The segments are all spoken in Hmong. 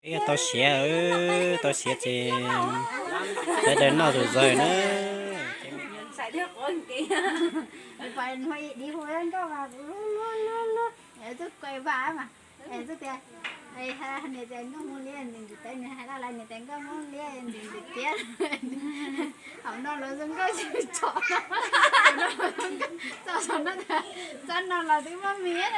Tau siav, tau siav ces sawv daws noj zom zaws na. Niam tias Nkauj Hmoob Liab nws ntim teb, nws hais laj lais niam tias Nkauj Hmoob Liab ntim ntim tiab. Thaum no los zoo nkauj tsis tsom, txog thaum no, txog no los twb muaj mis,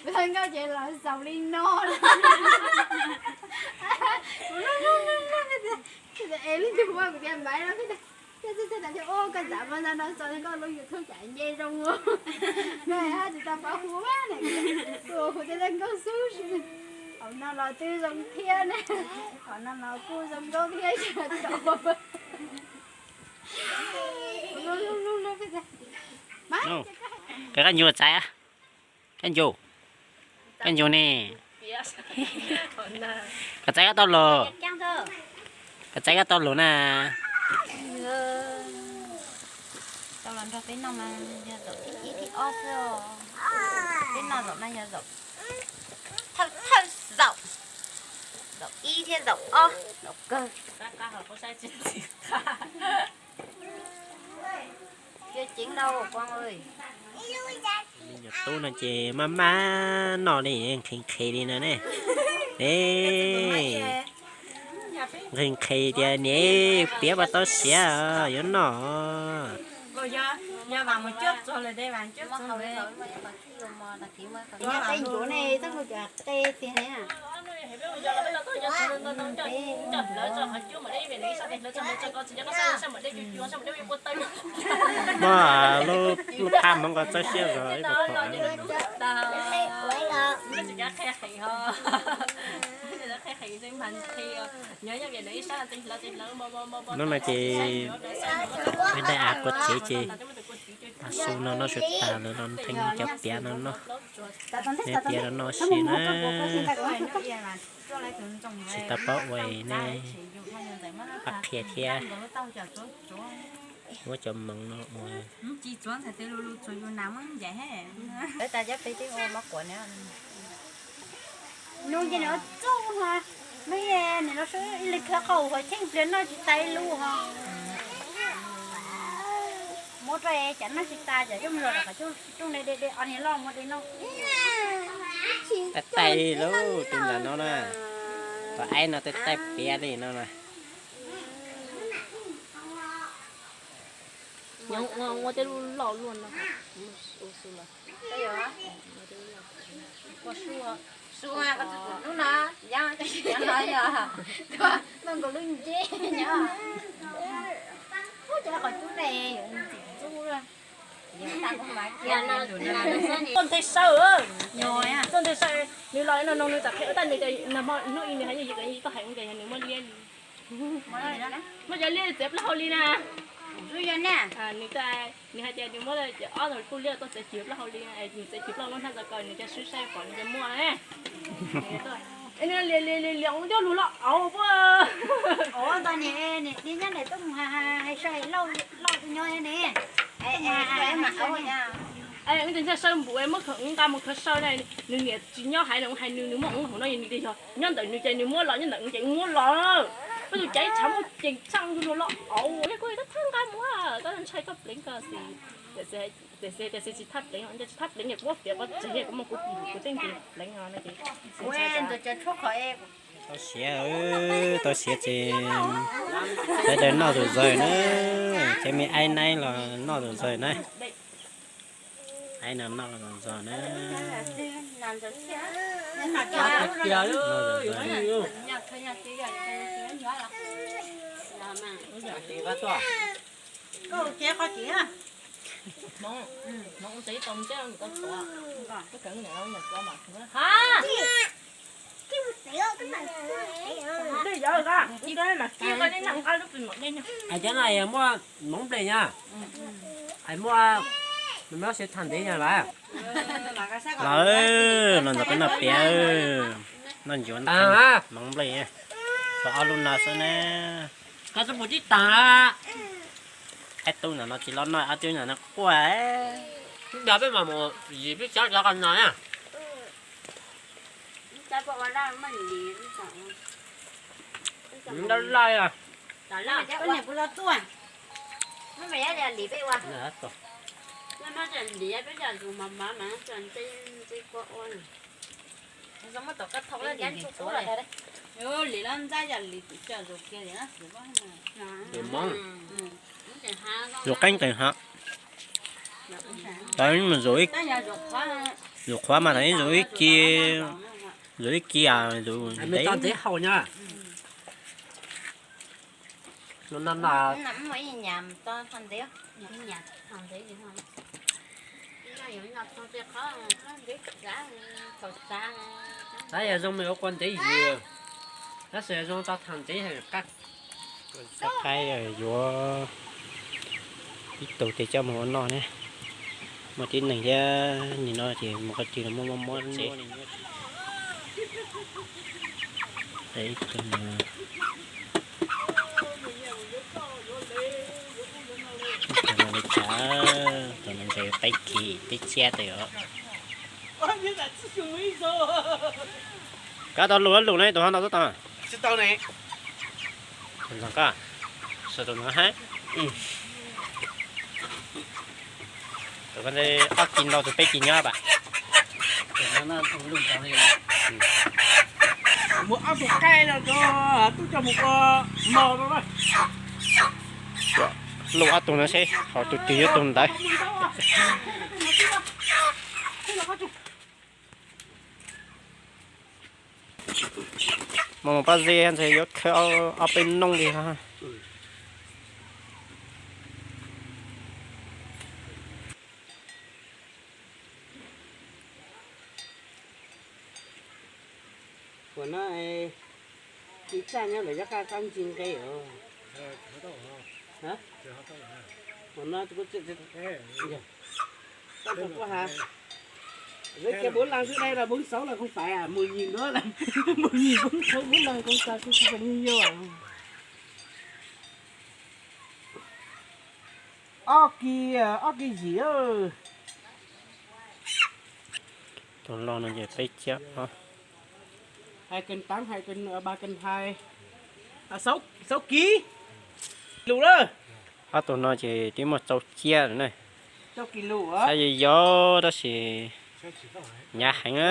kuv txog nkauj ces los xaus li no. Kuv lub lub lub lub, es leej twg hu kuv tias Maiv no, thiaj txog tas tias ua koj zam ua ntau no txog koj lub YouTube cas nce zoo ua. Koj haj tsis tau paub hu ne, kuv hu tias nkauj xub si. Thaum no los twb zoo thiab ne, thaum no los kuj zoo nkauj thiab. Koj kab ncu txaiv, kab ncu, kab ncu ne, koj txaiv kab tau lus, koj txaiv kab tau lus na. Tau los nrog peb noj mas yog zaum thib ib thib ob xwb os. Peb noj zaum no yog zaum thawj thawj zaum, zaum ib thiab zaum ob, zaum kawg. Cia ceev lauj Poob. Me nyuam tub no ces maj maj noj li nqhis nqhis li no ne. E, nqhis nqhis tias niam, piav pas tau siav yuav noj. Muaj lub, lub phaj Hmoob ko txawj siab zog ib puas pom. Hnub no ces peb daim av quas tsev ces tav su no noj su tas lawm los theej cov piav no noj. Nej piav no noj si na. Tsis tau paub ua nej pab qhia thiab. Muab cov moov no ua. Nug ces nws txuj ho, nws los sub ib li khawv qau ho cheej pliag noj tsis tau ib lub ho. Muab rau cov noj tsis tas cov coj mus los rau qhov rooj de de de os niag loj muab de noj. Taij taij lauj tus ntawm no na, tus aib no taij taij piav li no na. Nyob ua tej lub loj luaj no. Su, hnub no, yog, yog, noj nkaus lub nceb nyob. Ub, cov qhov cub ne, ntxim ntxub. Tuaj nthe saw, tuaj nthe saw, nws los no no nws tam qhia ua tab nws tias hnub i nws hais yog koj hais ua tias yog nws muaj liab li. Muaj cov liab txiav plaub hau li na. Nws, nws hais tias nws muab ob tug liab tuaj txiav cig plaub hau li, nws txiav cig plaub hau lub hnab txog ko nws coj swb saib pom nws cov muaj. Liam liam liam liam ua coj lug los auv puab. Ntawd niam, niam nyob ntawm tuaj mus hais saw lauj, lauj tus nyob ne. Ntshai saw npum muab nqa mus khaws saw na, nws niam tsis nyob hais no hais nws, nws muab hauv no nws tias yog nyob ntawm nws ces nws muab los, nyob ntawm nws ces muab los. Koj tus caiv tshav muaj ceem tshaaj lug los auv, kuv thab nqa mus, koj ntshai koj pleev koj xwb. Tiam sis tsis thab pleev, tsis thab pleev ces kuv muab fiav pov tseg, kuv muab kuv npum kuv tej nce pleev no ces. Tau siav, tau siav ces sawv daws noj zom zaws na, cov me aib naib los noj zom zaws na. Aib no noj zom zaws na. Hais cov no muaj hmoov nplej na, hais muaj, nws muab siav tag ntev na lawm. Lawm, los ntawm peb noj piav, noj ncuav nthe hmoov nplej, tsuas ob lub no xwb na. Koj tub mus tib tag. Ob tug ntawm no tsis los noj, ob tug ntawm no quaj. Ib pliag peb mam mus yim peb cov cov qos no na. Laj laj os. Zuv qeeb qees hov. Zuv qhuav mas thaum ib, zuv qhuav mas thaum ib zuv ib ki, zuv ib ki, zuv ntev. Tab yog zoo mas yuav qua ntev yus, tab sis zoo tau tham ntev heev qab. Qaib yuav ib tug tes coj mus ua noj ne. Muaj tib neeg thiab nim no ces mus qhov twg los muaj mob mob tsev. Tus no li cas, tus no ntshe peb kis peb txhiab tes os. Koj tau lus lus ne, tus ho no tau. Tus ntxoog koj, tus no hab. Tus koj ob kis ntau tus peb kis nyob pam. Mus ob tug qaib no tub coj mus ua mov no. Lus ob tug no seb hauv tus twg yuav tug ntawd. Mus mus pab ze ntshe yuav khawb ob peb nooj li. Ua no, ib txaj nyob lawm yog qab qab ntsis nqe os. Ua no, tau tus tuaj has. Lawv cia Npuv Lees xwb dai los Npuv Xauv los không phải à, mười nghìn nữa là mười nghìn Npuv Xauv, Npuv Lees không sao, tôi không phải như nhau à. Ob kis, ob kis yim. Tus loj no ces peb kiab os. Hai cân tám, hai cân, ba cân hai. Sáu, sáu ký. Lus lawm. Ob tug no ces twb muaj rau kiab lawm na. Saib yog yog tab sis hnyav heev na.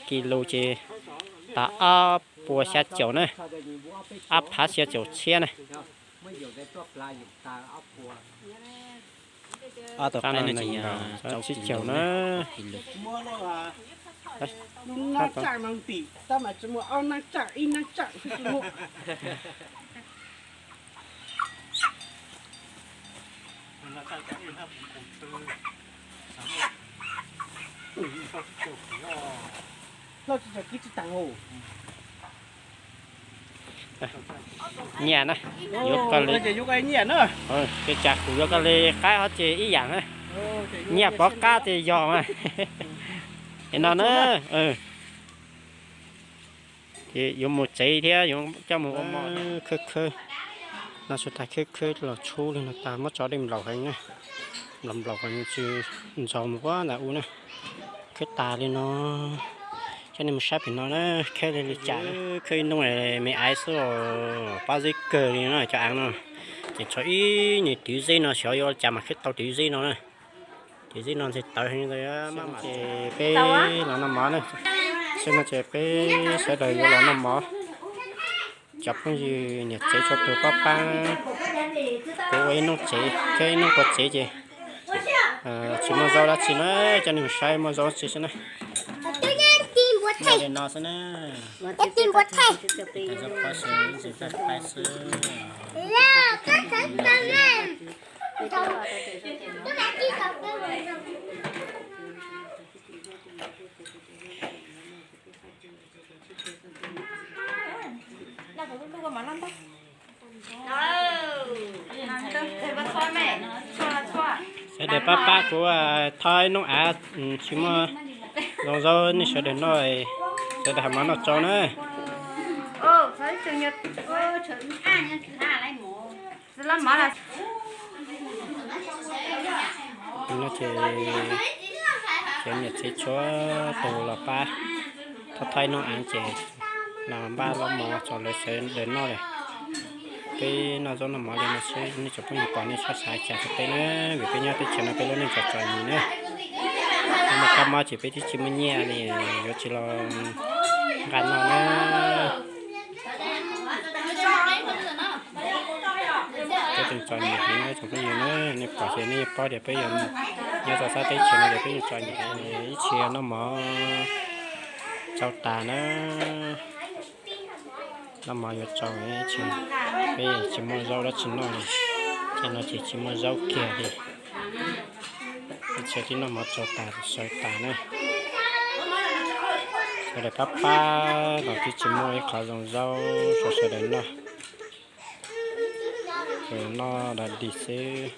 Kis lus ces tag ob puas xya caum na, ob phav xya caum txhiab na. Ob tug qaib no ces tsib caum na. Nyiaj na, yuav koj li, ces tsam kuv yuav koj li qaib hov ces ib yam na. Nyiaj pov qab ces yog mas. Es no na, ces yuav mus tsev thiab yuav coj mus ua mov. Khawb khawb, no tsuas tas khawb khawb los tshub li no tas muab tso dej nplaum heev na. Nplaum nplaum heev tsis ntxhov mus ua ntawm ub na. Khawb tas li no, coj nej mus saib pem no na, khawb li li cas na. Khawb ib hnub me aiv xwb os, pab zeb kawg li no cov aav no. Ces tshuav ib niag twv zeb no xyov yuav ua li cas mas khawb tau twv zeb no na. Twv zeb no ntshe tawv heev. Ces peb los noj mov na, xyoo no ces peb sawv daws yuav los noj mov. Cov phooj ywg niam tsev txhua tus pab pab kuv ua ib hnub tsev, khawb ib hnub qua tsev ces tsis muaj zaub dab tsi na, coj nej mus saib muaj zaub dab tsi xwb na. Li no xwb na. Zaub qhuav xwb, ntxim txawj qaib xwb. Sawv daws pab pab kuv tho ib hnub av, tsis muaj zoo zaub nej sawv daws noj, sawv daws hais mov noj tsau na. No ces cov niam txiv txhua tus los pab thov thaij noj av ces los npaj los mov tso lawv sawv daws noj lawm. Peb noj zaub noj mov li no xwb nej tsoom phooj ywg pom nej txhob xav cas rau peb na, vim peb nyob teb chaws no peb lub neej txom txom nyem na. Muaj kab mob ces peb twb tsis muaj nyiaj li, yuav tsis los nqa noj na. Peb tseem txom nyem heev na tsoom phooj ywg na, nej pom ces nej yeej paub tias peb nyob rau sab teb chaws no ces peb yeej txom nyem, ib txhia noj mov tsau tas na. Noj mov yuav tsau, peb tsis muaj zaub dab tsi noj li. Ces no ces tsis muaj zaub kiag li. Ib txhia twb noj mov tsau tas sawv tas na. Sawv daws pab pab los twb tsis muaj ib qho zoo zaub rau sawv daws noj, noj da dig xwb.